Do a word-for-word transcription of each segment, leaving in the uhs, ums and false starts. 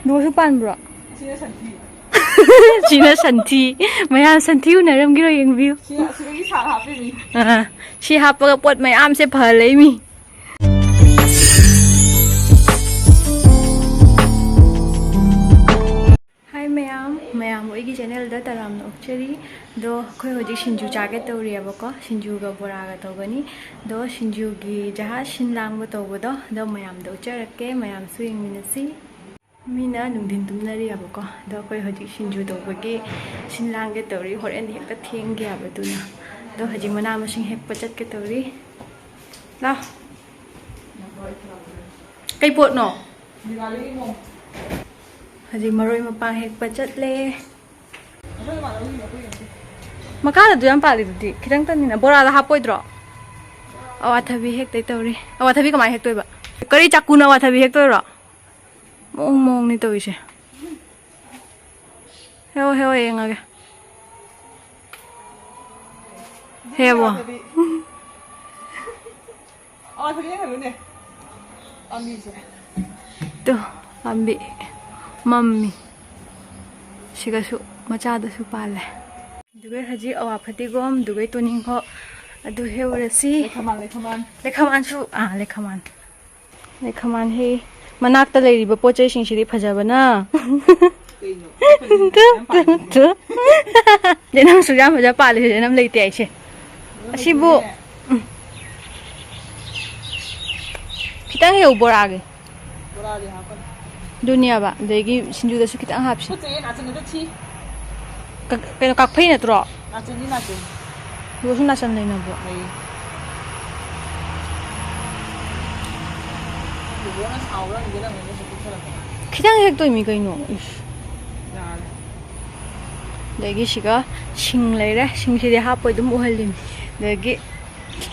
ꯅꯣꯁꯨ ꯄꯥꯟꯕ꯭ꯔꯣ? ꯁꯤꯅ ꯁꯟꯊꯤ꯫ ꯁꯤꯅ ꯁꯟꯊꯤ꯫ ꯃꯌꯥꯝ ꯁꯟꯊꯤ ꯎꯅꯔꯝꯒꯤꯔꯣ, ꯌꯦꯡꯕꯤꯌꯨ꯫ ꯁꯤꯅ, ꯁꯤꯗꯒꯤ ꯁꯥ ꯍꯥꯞꯄꯤꯅꯤ꯫ ꯑꯥ, ꯁꯤ ꯍꯥꯞꯄꯒ ꯄꯣꯠ ꯃꯌꯥꯝꯁꯦ ꯐꯍꯜꯂꯛꯏꯃꯤ꯫ ꯍꯥꯏ ꯃꯌꯥꯝ, ꯃꯌꯥꯝ ꯑꯩꯒꯤ ꯆꯦꯅꯦꯜꯗ ꯇꯔꯥꯝꯅ ꯑꯣꯛꯆꯔꯤ꯫ ꯑꯗꯣ ꯑꯩꯈꯣꯏ ꯍꯧꯖꯤꯛ ꯁꯤꯡꯖꯨ ꯆꯥꯒꯦ ꯇꯧꯔꯤꯑꯕꯀꯣ, ꯁꯤꯡꯖꯨꯒ ꯕꯣꯔꯥꯒ ꯇꯧꯒꯅꯤ꯫ ꯑꯗꯣ ꯁꯤꯡꯖꯨꯒꯤ ꯖꯍꯥꯖ ꯁꯤꯟ ꯂꯥꯡꯕ ꯇꯧꯕꯗꯣ, ꯑꯗꯣ ꯃꯌꯥꯝꯗ ꯎꯠꯆꯔꯛꯀꯦ, ꯃꯌꯥꯝꯁꯨ ꯌꯦꯡꯃꯤꯟꯅꯁꯤ꯫ ꯃꯤꯅ ꯅꯨꯡꯊꯤꯟ ꯇꯨꯝꯅꯔꯤꯑꯕꯀꯣ, ꯑꯗꯣ ꯑꯩꯈꯣꯏ ꯍꯧꯖꯤꯛ ꯁꯤꯡꯖꯨ ꯇꯧꯕꯒꯤ ꯁꯤꯟ ꯂꯥꯡꯒꯦ ꯇꯧꯔꯤ, ꯍꯣꯔꯦꯟꯗꯤ ꯍꯦꯛꯇ ꯊꯦꯡꯒꯦ ꯍꯥꯏꯕ ꯑꯗꯨꯅ꯫ ꯑꯗꯣ ꯍꯧꯖꯤꯛ ꯃꯅꯥ ꯃꯁꯤꯡ ꯍꯦꯛꯄ ꯆꯠꯀꯦ ꯇꯧꯔꯤ꯫ ꯂꯥꯎ꯫ ꯀꯩ ꯄꯣꯠꯅꯣ? ꯍꯧꯖꯤꯛ ꯃꯔꯣꯏ ꯃꯄꯥꯡ ꯍꯦꯛꯄ ꯆꯠꯂꯦ꯫ ꯃꯈꯥꯗ ꯑꯗꯨ ꯌꯥꯝ ꯄꯥꯜꯂꯤꯗꯨꯗꯤ, ꯈꯤꯇꯪꯇꯅꯤꯅ꯫ ꯕꯣꯔꯥꯗ ꯍꯥꯞꯄꯣꯏꯗ꯭ꯔꯣ? ꯑꯋꯥꯊꯕꯤ ꯍꯦꯛꯇꯣꯏ ꯇꯧꯔꯤ꯫ ꯑꯋꯥꯊꯕꯤ ꯀꯃꯥꯏꯅ ꯍꯦꯛꯇꯣꯏꯕ? ꯀꯔꯤ, ꯆꯥꯀꯨꯅ ꯑꯋꯥꯊꯕꯤ ꯍꯦꯛꯇꯣꯏꯔꯣ? ꯃꯑꯣꯡ ꯃꯑꯣꯡꯅꯤ ꯇꯧꯔꯤꯁꯦ꯫ ꯍꯦꯛꯑꯣ, ꯍꯦꯛꯑꯣ, ꯌꯦꯡꯉꯒꯦ꯫ ꯍꯦꯛꯑꯕꯣ? ꯑꯋꯥꯊꯕꯤ ꯌꯦꯡꯍꯜꯂꯨꯅꯦ꯫ ꯄꯥꯝꯕꯤꯁꯦ꯫ ꯇꯨ, ꯄꯥꯝꯕꯤ ꯃꯝꯃꯤ꯫ ꯁꯤꯒꯁꯨ ꯃꯆꯥꯗꯁꯨ ꯄꯥꯜꯂꯦ꯫ ꯑꯗꯨꯒ ꯍꯧꯖꯤꯛ ꯑꯋꯥ ꯐꯗꯤꯒꯣꯝ, ꯑꯗꯨꯒ ꯇꯣꯅꯤꯡꯈꯣꯛ ꯑꯗꯨ ꯍꯦꯛꯎꯔꯁꯤ꯫ ꯂꯩꯈꯃꯥꯟ, ꯂꯩꯈꯃꯥꯟ꯫ ꯂꯩꯈꯃꯥꯟꯁꯨ, ꯑꯥ, ꯂꯩꯈꯃꯥꯟ꯫ ꯂꯩꯈꯃꯥꯟ ꯍꯦꯛ ꯃꯅꯥꯛꯇ ꯂꯩꯔꯤꯕ ꯄꯣꯠ ꯆꯩꯁꯤꯡꯁꯤꯗꯤ ꯐꯖꯕꯅ꯫ ꯀꯩꯅꯣ? Two, two, two. ꯖꯦꯅꯝꯁꯨ ꯌꯥꯝ ꯐꯖ ꯄꯥꯜꯂꯤ, ꯖꯦꯅꯝ ꯂꯩꯇꯦ ꯍꯥꯏꯁꯦ꯫ ꯑꯁꯤꯕꯨ, ꯎꯝ꯫ ꯈꯤꯇꯪ ꯍꯦꯛꯎ ꯕꯣꯔꯥꯒꯤ꯫ ꯕꯣꯔꯥꯗꯤ ꯍꯥꯞꯀꯅꯨ꯫ ꯑꯗꯨꯅꯦꯕ, ꯑꯗꯒꯤ ꯁꯤꯡꯖꯨꯗꯁꯨ ꯈꯤꯇꯪ ꯍꯥꯞꯁꯤ꯫ ꯈꯨꯠ ꯆꯦ ꯅꯥꯆꯟꯗꯨꯗ ꯊꯤ꯫ ꯀ-, ꯀꯩꯅꯣ, ꯀꯥꯛꯐꯩ ꯅꯠꯇ꯭ꯔꯣ? ꯅꯥꯆꯟꯗꯤ ꯅꯥꯆꯟ꯫ ꯕꯣꯁꯨ ꯅꯥꯆꯟ ꯂꯩꯅꯕ꯭ꯔꯣ? ꯂꯩ꯫ ꯕꯣꯕꯣꯅ ꯁꯥꯎꯔꯅꯤꯗ ꯅꯪ ꯃꯁꯛ ꯄꯤꯛꯊꯔꯛꯄꯗ꯫ ꯈꯤꯇꯪ ꯍꯦꯛꯇꯣꯏꯃꯤ ꯀꯩꯅꯣ꯫ ꯏꯁ꯫ ꯌꯥꯔꯦ꯫ ꯑꯗꯒꯤ ꯁꯤꯒ ꯁꯤꯡ ꯂꯩꯔꯦ꯫ ꯁꯤꯡꯁꯤꯗꯤ ꯍꯥꯞꯄꯣꯏ ꯑꯗꯨꯝ ꯎꯍꯜꯂꯤꯅꯤ꯫ ꯑꯗꯒꯤ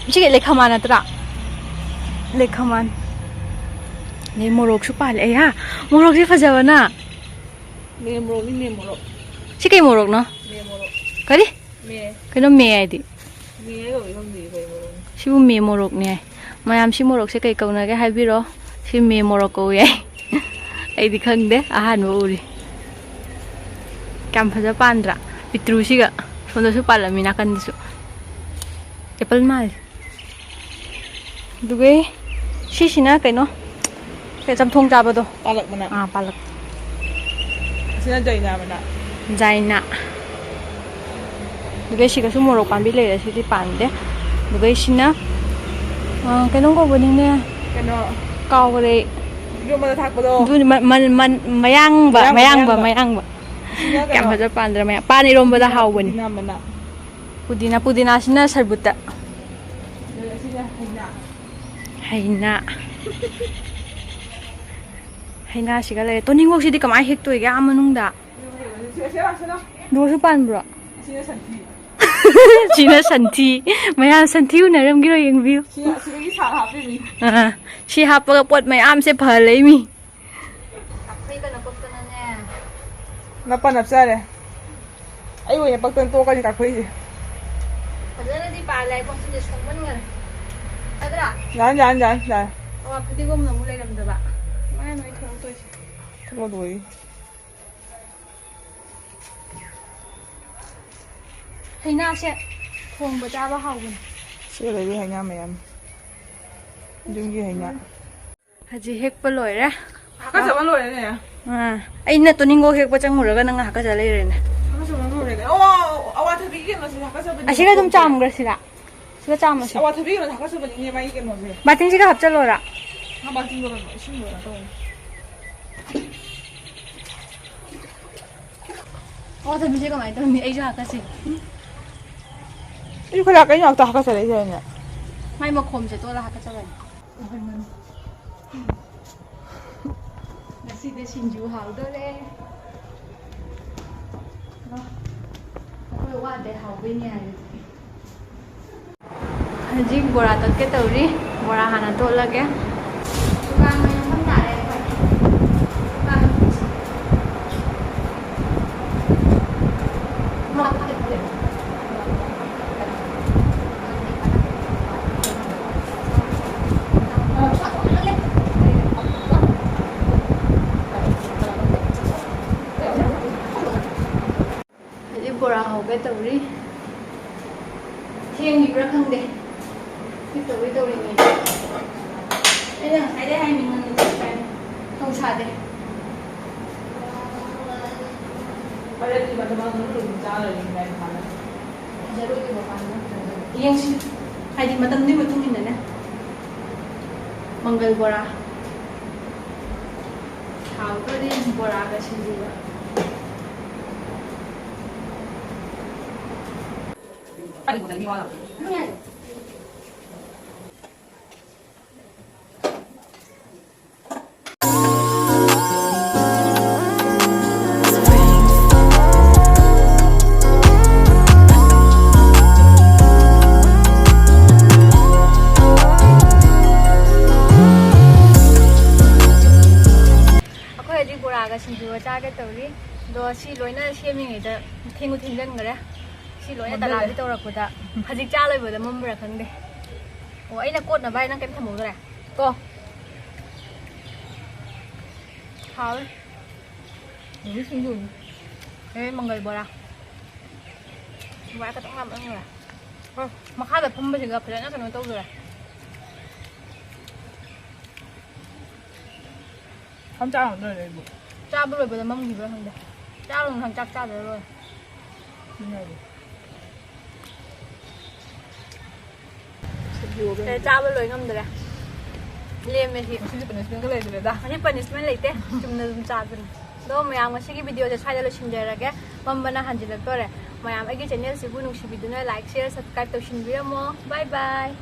ꯁꯤꯒꯤ ꯂꯩꯈꯃꯥꯟ ꯅꯠꯇ꯭ꯔꯥ? ꯂꯩꯈꯃꯥꯟ꯫ ꯑꯗꯩ ꯃꯣꯔꯣꯛꯁꯨ ꯄꯥꯜꯂꯦ꯫ ꯑꯌꯥ, ꯃꯣꯔꯣꯛꯁꯦ ꯐꯖꯕꯅ꯫ ꯃꯦ ꯃꯣꯔꯣꯛꯅꯤ, ꯃꯦ ꯃꯣꯔꯣꯛ꯫ ꯁꯤ ꯀꯩ ꯃꯣꯔꯣꯛꯅꯣ? ꯃꯦ ꯃꯣꯔꯣꯛ꯫ ꯀꯔꯤ? ꯃꯦ꯫ ꯀꯩꯅꯣ ꯃꯦ ꯍꯥꯏꯗꯤ? ꯃꯦ ꯍꯥꯏꯗꯧꯕ ꯈꯪꯗꯦ, ꯀꯩ ꯃꯣꯔꯣꯛꯅꯣ? ꯁꯤꯕꯨ ꯃꯦ ꯃꯣꯔꯣꯛꯅꯦ ꯍꯥꯏ꯫ ꯃꯌꯥꯝ ꯁꯤ ꯃꯣꯔꯣꯛꯁꯦ ꯀꯩ ꯀꯧꯅꯒꯦ ꯍꯥꯏꯕꯤꯔꯣ꯫ ꯁꯤ ꯃꯦ ꯃꯣꯔꯣꯛ ꯀꯧꯏ ꯍꯥꯏ꯫ ꯑꯩꯗꯤ ꯈꯪꯗꯦ, ꯑꯍꯥꯟꯕ ꯎꯔꯤ꯫ ꯀꯌꯥꯝ ꯐꯖ ꯄꯥꯟꯗ꯭ꯔꯥ? ꯄꯤꯇ꯭ꯔꯨꯁꯤꯒ꯫ ꯁꯣꯝꯗꯁꯨ ꯄꯥꯜꯂꯝꯃꯤ, ꯅꯥꯀꯟꯗꯁꯨ꯫ ꯑꯦꯄꯜ ꯃꯥꯜꯂꯦ꯫ ꯑꯗꯨꯒ ꯁꯤꯁꯤꯅ ꯀꯩꯅꯣ, ꯀꯩ, ꯆꯝꯊꯣꯡ ꯆꯥꯕꯗꯣ꯫ ꯄꯥꯂꯛ ꯃꯅꯥ꯫ ꯑꯥ, ꯄꯥꯂꯛ꯫ ꯑꯁꯤꯅ ꯖꯩꯅꯥ ꯃꯅꯥ꯫ ꯖꯩꯅꯥ꯫ ꯑꯗꯨꯒ ꯁꯤꯒꯁꯨ ꯃꯣꯔꯣꯛ ꯄꯥꯝꯕꯤ ꯂꯩꯔꯦ, ꯁꯤꯗꯤ ꯄꯥꯟꯗꯦ꯫ ꯑꯗꯨꯒ ꯁꯤꯅ, ꯑꯥ, ꯀꯩꯅꯣꯝ ꯀꯧꯕꯅꯤꯅꯦ꯫ ꯀꯩꯅꯣ? ꯀꯥꯎꯒꯔꯦ꯫ ꯏꯔꯣꯟꯕꯗ ꯊꯥꯛꯄꯗꯣ꯫ ꯑꯗꯨꯅꯤ, ꯃ-, ꯃ-, ꯃ-, ꯃꯌꯥꯡꯕ, ꯃꯌꯥꯡꯕ, ꯃꯌꯥꯡꯕ, ꯃꯌꯥꯡꯕ꯫ ꯃꯌꯥꯡꯕ꯫ ꯑꯁꯤꯅ ꯀꯌꯥꯝ ꯀꯩꯅꯣ? ꯐꯖ ꯄꯥꯟꯗ꯭ꯔꯥ ꯃꯌꯥꯝ꯫ ꯄꯥꯟ ꯏꯔꯣꯟꯕꯗ ꯄꯨꯗꯤꯅꯥ, ꯍꯥꯎꯕꯅꯤ꯫ ꯄꯨꯗꯤꯅꯥ ꯃꯅꯥ꯫ ꯄꯨꯗꯤꯅꯥ, ꯄꯨꯗꯤꯅꯥꯁꯤꯅ ꯁꯔꯕꯨꯠꯇ꯫ ꯑꯗꯨꯒ ꯑꯁꯤꯅ ꯍꯩꯅꯥ꯫ ꯍꯩꯅꯥ꯫ ꯍꯩꯅꯥꯁꯤꯒ ꯂꯩꯔꯦ꯫ ꯇꯣꯅꯤꯡꯈꯣꯛꯁꯤꯗꯤ ꯀꯃꯥꯏꯅ ꯍꯦꯛꯇꯣꯏꯒꯦ ꯑꯥ ꯃꯅꯨꯡꯗ? ꯁꯤꯗ, ꯁꯤꯗ, ꯁꯤꯗ꯫ ꯗꯣꯁꯨ ꯄꯥꯟꯕ꯭ꯔꯣ? ꯁꯤꯅ ꯁꯟꯊꯤ꯫ ꯁꯤꯅ ꯁꯟꯊꯤ꯫ ꯃꯌꯥꯝ ꯁꯟꯊꯤ ꯎꯅꯔꯝꯒꯤꯔꯣ, ꯌꯦꯡꯕꯤꯌꯨ꯫ ꯁꯤꯅ, ꯁꯤꯗꯒꯤ ꯁꯥ ꯍꯥꯞꯄꯤꯅꯤ꯫ ꯑꯥ, ꯁꯤ ꯍꯥꯞꯄꯒ ꯄꯣꯠ ꯃꯌꯥꯝꯁꯦ ꯐꯍꯜꯂꯛꯏꯃꯤ꯫ ꯀꯥꯐꯩꯒ ꯅꯀꯣꯛꯇꯅꯅꯦ꯫ ꯅꯄꯥ ꯅꯞꯆꯔꯦ꯫ ꯑꯩ ꯑꯣꯏꯅ ꯄꯛꯇꯅ ꯇꯣꯛꯀꯅꯤ ꯀꯥꯐꯩꯁꯦ꯫ ꯐꯖꯅꯗꯤ ꯄꯥꯜꯂꯦ, ꯄꯣꯠꯁꯤꯗꯤ ꯁꯣꯡꯃꯟꯈꯔꯦ꯫ ꯅꯠꯇ꯭ꯔꯥ? ꯌꯥꯅꯤ, ꯌꯥꯅꯤ, ꯌꯥꯅꯤ, ꯌꯥꯅꯤ꯫ ꯑꯣ, ꯐꯗꯤꯒꯣꯝꯅ ꯑꯃꯨꯛ ꯂꯩꯔꯝꯗꯕ꯫ ꯃꯥꯅ ꯅꯣꯏ ꯊꯣꯛꯂꯛꯇꯣꯏꯁꯦ꯫ ꯊꯣꯛꯂꯛꯑꯣꯏ꯫ ꯍꯩꯅꯥꯁꯦ ꯊꯣꯡꯕ ꯆꯥꯕ ꯍꯥꯎꯕꯅꯦ꯫ ꯁꯤꯗ ꯂꯩꯕꯤ ꯍꯩꯅꯥ ꯃꯌꯥꯝ꯫ ꯌꯨꯝꯒꯤ ꯍꯩꯅꯥ꯫ ꯍꯧꯖꯤꯛ ꯍꯦꯛꯄ ꯂꯣꯏꯔꯦ꯫ ꯍꯥꯀꯠꯆꯕ ꯂꯣꯏꯔꯦꯅꯦ꯫ ꯑꯥ, ꯑꯩꯅ ꯇꯣꯅꯤꯡꯈꯣꯛ ꯍꯦꯛꯄ ꯆꯪꯉꯨꯔꯒ ꯅꯪ ꯍꯥꯀꯠꯆ ꯂꯩꯔꯦꯅꯦ꯫ ꯍꯥꯀꯠꯆꯕ ꯂꯣꯏꯔꯦꯅꯦ꯫ ꯑꯣ, ꯑꯋꯥꯊꯕꯤꯒꯤ ꯀꯩꯅꯣꯁꯦ ꯍꯥꯀꯠꯆꯕꯅꯦ꯫ ꯑꯁꯤꯒ ꯑꯗꯨꯝ ꯆꯥꯝꯈ꯭ꯔꯁꯤꯔꯥ? ꯁꯤꯒ ꯆꯥꯝꯃꯁꯦ꯫ ꯑꯋꯥꯊꯕꯤꯒꯤ ꯀꯩꯅꯣꯁꯦ ꯍꯥꯀꯠꯆꯕꯅꯤꯅꯦ, ꯃꯥꯒꯤ ꯀꯩꯅꯣꯁꯦ꯫ ꯕꯥꯇꯤꯟꯁꯤꯒ ꯍꯥꯞꯆꯜꯂꯣꯔꯥ? ꯉꯥ ꯕꯥꯇꯤꯟꯗꯣ ꯀꯩꯅꯣ, ꯏꯁꯤꯡꯗꯣ ꯀꯩꯅꯣ ꯇꯧꯕꯅꯦ꯫ ꯑꯣ, ꯊꯕꯤꯁꯦ ꯀꯃꯥꯏꯅ ꯇꯧꯅꯤ? ꯑꯩꯁꯨ ꯍꯥꯀꯠꯆꯩ꯫ ꯑꯩꯁꯨ ꯈꯔ ꯀꯩꯅꯣ ꯉꯥꯛꯇ ꯍꯥꯀꯠꯆꯔꯛꯏꯁꯦ ꯑꯩꯅ꯫ ꯃꯥꯏ ꯃꯈꯣꯝꯁꯦ ꯇꯣꯠꯂ ꯍꯥꯀꯠꯆꯕꯅꯤ꯫ ꯉꯁꯤꯗꯤ ꯁꯤꯡꯖꯨ ꯍꯥꯎꯗꯣꯔꯦ꯫ ꯑꯩꯈꯣꯏ ꯋꯥꯗꯦ, ꯍꯥꯎꯕꯩꯅꯦ ꯍꯥꯏꯔꯤꯁꯦ꯫ ꯍꯧꯖꯤꯛ ꯕꯣꯔꯥ ꯇꯣꯠꯀꯦ ꯇꯧꯔꯤ꯫ ꯕꯣꯔꯥ ꯍꯥꯟꯅ ꯇꯣꯠꯂꯒꯦ꯫ ꯗꯨꯀꯥꯟ ꯑꯣꯏꯅ ꯐꯝ ꯇꯥꯔꯦ ꯑꯩꯈꯣꯏ꯫ ꯗꯨꯀꯥꯟ꯫ ꯇꯧꯔꯤ꯫ ꯊꯦꯡꯉꯤꯕ꯭ꯔꯥ ꯈꯪꯗꯦ꯫ ꯍꯤꯞꯇꯧꯕꯩ ꯇꯧꯔꯤꯉꯩꯗ ꯑꯩꯅ ꯉꯁꯥꯏꯗꯩ ꯍꯥꯏꯅꯤ ꯉꯟꯅ ꯆꯠꯁꯦ ꯍꯥꯏꯅ꯫ ꯊꯣꯡ ꯁꯥꯗꯦ꯫ ꯐꯖꯔꯣꯏꯗꯣꯏꯕ ꯀꯥꯟꯗ ꯌꯦꯡꯁꯤ꯫ ꯍꯥꯏꯗꯤ ꯃꯇꯝꯗꯨꯒꯤ ꯃꯇꯨꯡ ꯏꯟꯅꯅꯦ꯫ ꯃꯪꯒꯜ ꯕꯣꯔꯥ꯫ ꯍꯥꯎꯗꯣꯔꯤ ꯕꯣꯔꯥꯒ ꯁꯤꯡꯖꯨꯒ꯫ ꯑꯩꯈꯣꯏ ꯍꯧꯖꯤꯛ ꯕꯣꯔꯥꯒ ꯁꯤꯡꯖꯨꯒ ꯆꯥꯒꯦ ꯇꯧꯔꯤ꯫ ꯑꯗꯣ ꯁꯤ ꯂꯣꯏꯅ ꯁꯦꯝꯃꯤꯉꯩꯗ ꯊꯦꯡꯁꯨ ꯊꯦꯡꯖꯤꯟꯈ꯭ꯔꯦ꯫ ꯁꯤ ꯂꯣꯏꯅ ꯃꯝꯖꯜꯂꯦ꯫ ꯇꯔꯥꯕꯤ ꯇꯧꯔꯛꯄꯗ ꯍꯧꯖꯤꯛ ꯆꯥ ꯂꯣꯏꯕꯗ ꯃꯝꯕ꯭ꯔꯥ ꯈꯪꯗꯦ꯫ ꯑꯣ, ꯑꯩꯅ ꯀꯣꯠꯅꯕ ꯍꯥꯏ, ꯅꯪ ꯀꯩꯝ ꯊꯝꯍꯧꯗ꯭ꯔꯦ? ꯀꯣ꯫ ꯍꯥꯎꯋꯦ꯫ ꯅꯨꯃꯤꯠ ꯁꯤꯡꯖꯨꯅꯤ꯫ ꯑꯦ, ꯃꯪꯒꯜ ꯕꯣꯔꯥ꯫ ꯕꯣꯔꯥ ꯈꯇꯪ ꯌꯥꯝ ꯆꯪꯈ꯭ꯔꯦ꯫ ꯍꯣꯏ, ꯃꯈꯥꯗ ꯐꯝꯕꯁꯤꯡꯒ ꯐꯖꯅ ꯀꯩꯅꯣ ꯇꯧꯗꯣꯔꯦ꯫ ꯐꯝ ꯆꯥ ꯉꯝꯗꯣꯏꯅꯦ ꯑꯩꯕꯨ꯫ ꯆꯥꯕ ꯂꯣꯏꯕꯗ ꯃꯝꯈꯤꯕ꯭ꯔꯥ ꯈꯪꯗꯦ꯫ ꯆꯥꯔꯨꯅꯨ, ꯅꯪ ꯆꯥꯛ ꯆꯥꯗ꯭ꯔ ꯂꯣꯏꯔꯦ꯫ ꯑꯗꯨꯅꯦ ꯍꯥꯏꯁꯦ꯫ ꯁꯤꯡꯖꯨꯒ ꯑꯦ, ꯆꯥꯕ ꯂꯣꯏ ꯉꯝꯗ꯭ꯔꯦ꯫ ꯂꯦꯝꯃꯦ ꯁꯤ꯫ ꯉꯁꯤꯗꯤ punishmentꯒ ꯂꯩꯇ꯭ꯔꯦꯗ꯫ ꯉꯁꯤ punishment ꯂꯩꯇꯦ꯫ ꯆꯨꯝꯅ ꯑꯗꯨꯝ ꯆꯥꯕꯅꯤ꯫ ꯑꯗꯣ ꯃꯌꯥꯝ, ꯉꯁꯤꯒꯤ videoꯁꯦ ꯁ꯭ꯋꯥꯏꯗ ꯂꯣꯏꯁꯤꯟꯖꯔꯒꯦ꯫ ꯃꯝꯕꯅ ꯍꯟꯖꯤꯜꯂꯛꯇꯣꯔꯦ꯫ ꯃꯌꯥꯝ ꯑꯩꯒꯤ channelꯁꯤꯕꯨ ꯅꯨꯡꯁꯤꯕꯤꯗꯨꯅ like, share, subscribe ꯇꯧꯁꯤꯟꯕꯤꯔꯝꯃꯣ꯫ Bye bye꯫